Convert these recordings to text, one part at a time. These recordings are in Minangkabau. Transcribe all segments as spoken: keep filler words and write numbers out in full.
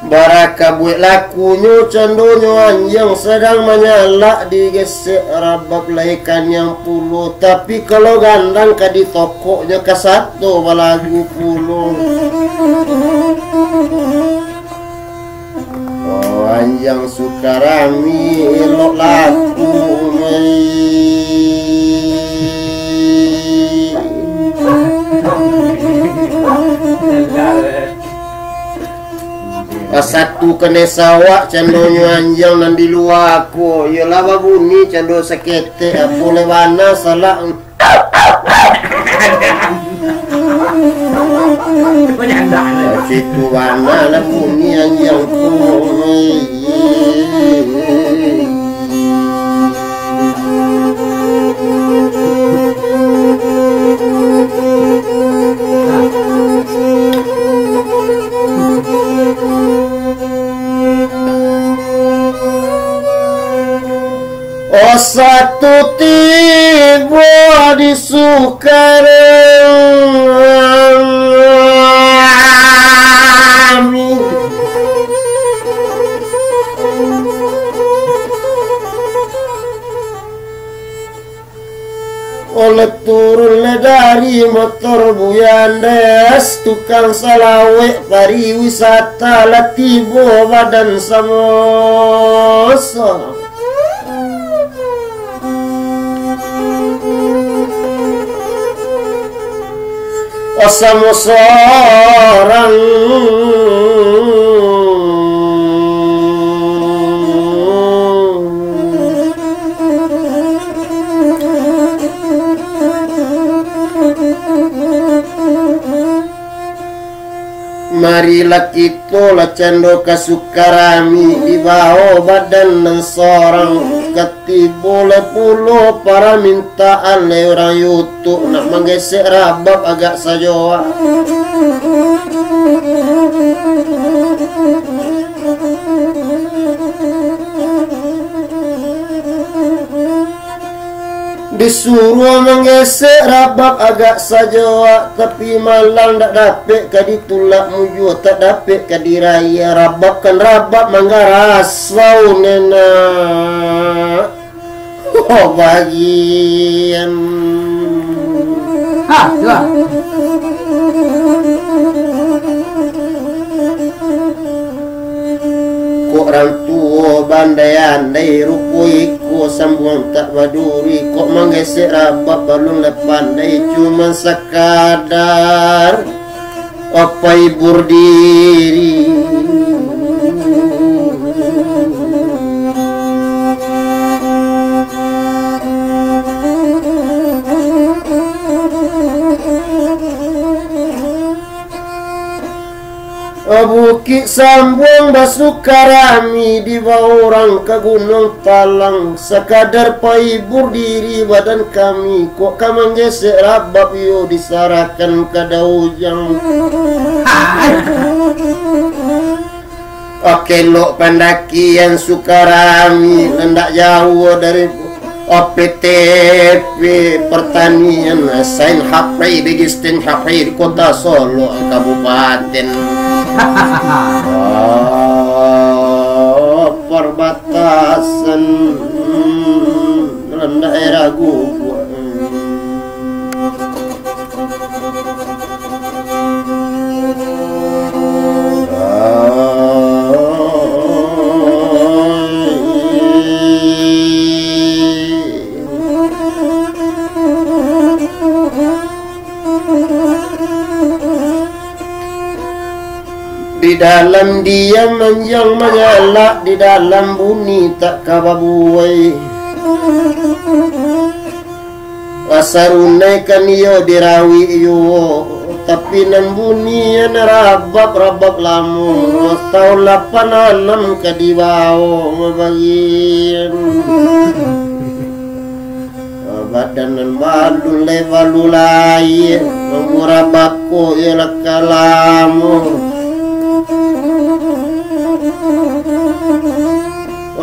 Barakabuik lakunyo, candonyo anjiang sadang manyalak, digesek rabab lai kaniang pulo, tapi kalau gandang ka ditokoknyo, ka sato balagu pulo. Oh, anjiang Sukarami, elok laku, mai. Satu kanai sawak, candonyo anjiang nan di lua ko, iyolah babuni cando saketek, apo lai bana salak. Situ bana lah bunyi anjiang ko. Osatu tibo di Sukarami. Oleh turun le dari motor Buyandes, tukang salawek pariwisata lah tibo badan samoso. Samo sorang. Marilah kito lah cando ka Sukarami, dibawo badan nan sorang. Katibo lai pulo paramintaan lai urang YouTube, nak manggesek rabab agak sajoak. Disuruah manggesek rabab agak sajoak, tapi malang dak dapek ka ditulak, mujua tak dapek ka diraia. Rabab kan rabab manggarasau nenak. Oh, bagian. Ha, tu lah. Kok rang tuo bandai-andai, rupo iko sambuang tak baduri. Kok manggesek rabab balun lah pandai, cuman sakadar apa hibur diri. Bukik Sambuang basukarami, dibawo urang ka Gunuang Talang, sakadar pahibur diri badan kami, kok ka manggesek rabab iyo disarahkan ka Daujang. Oke, lok pandakian Sukarami, indak jauah dari O P T P pertanian, Sain Hapri, Begistin Hapri di Kota Solok, Kabupaten. Oh, perbatasan, hmm, dalam daerah gubuk. Di dalam diam anjiang manyalak, di dalam bunyi tak ka babuai. Asa runai kan iyo dirawik juo, tapi nan bunyi nan rabab-rabab lamo, taun lapan anam ka dibawo bagian. Badan nan balun lai balu lai, mangurabako iyo lah ka lamo.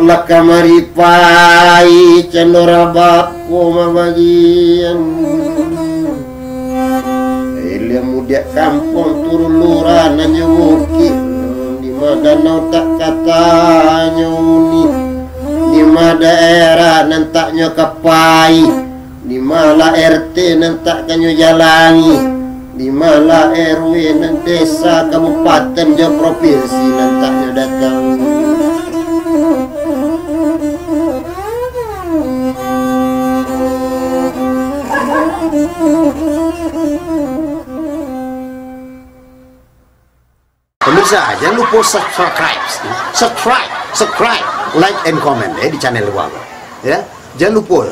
Lah kamari pai cando rabako mabagian. Ilia mudiak kampuang turun lurah nan jo bukik. Di ma danau tak katanyo uni. Di ma daerah nan tak nyo kapai. Di ma lah R T nan tak kanyo jalangi, di ma lah R W nan desa, kabupaten, jo propinsi nan tak nyo datangi. Pemirsa, jangan lupa subscribe, subscribe, subscribe, like and comment eh di channel Abang. Ya, jangan lupa.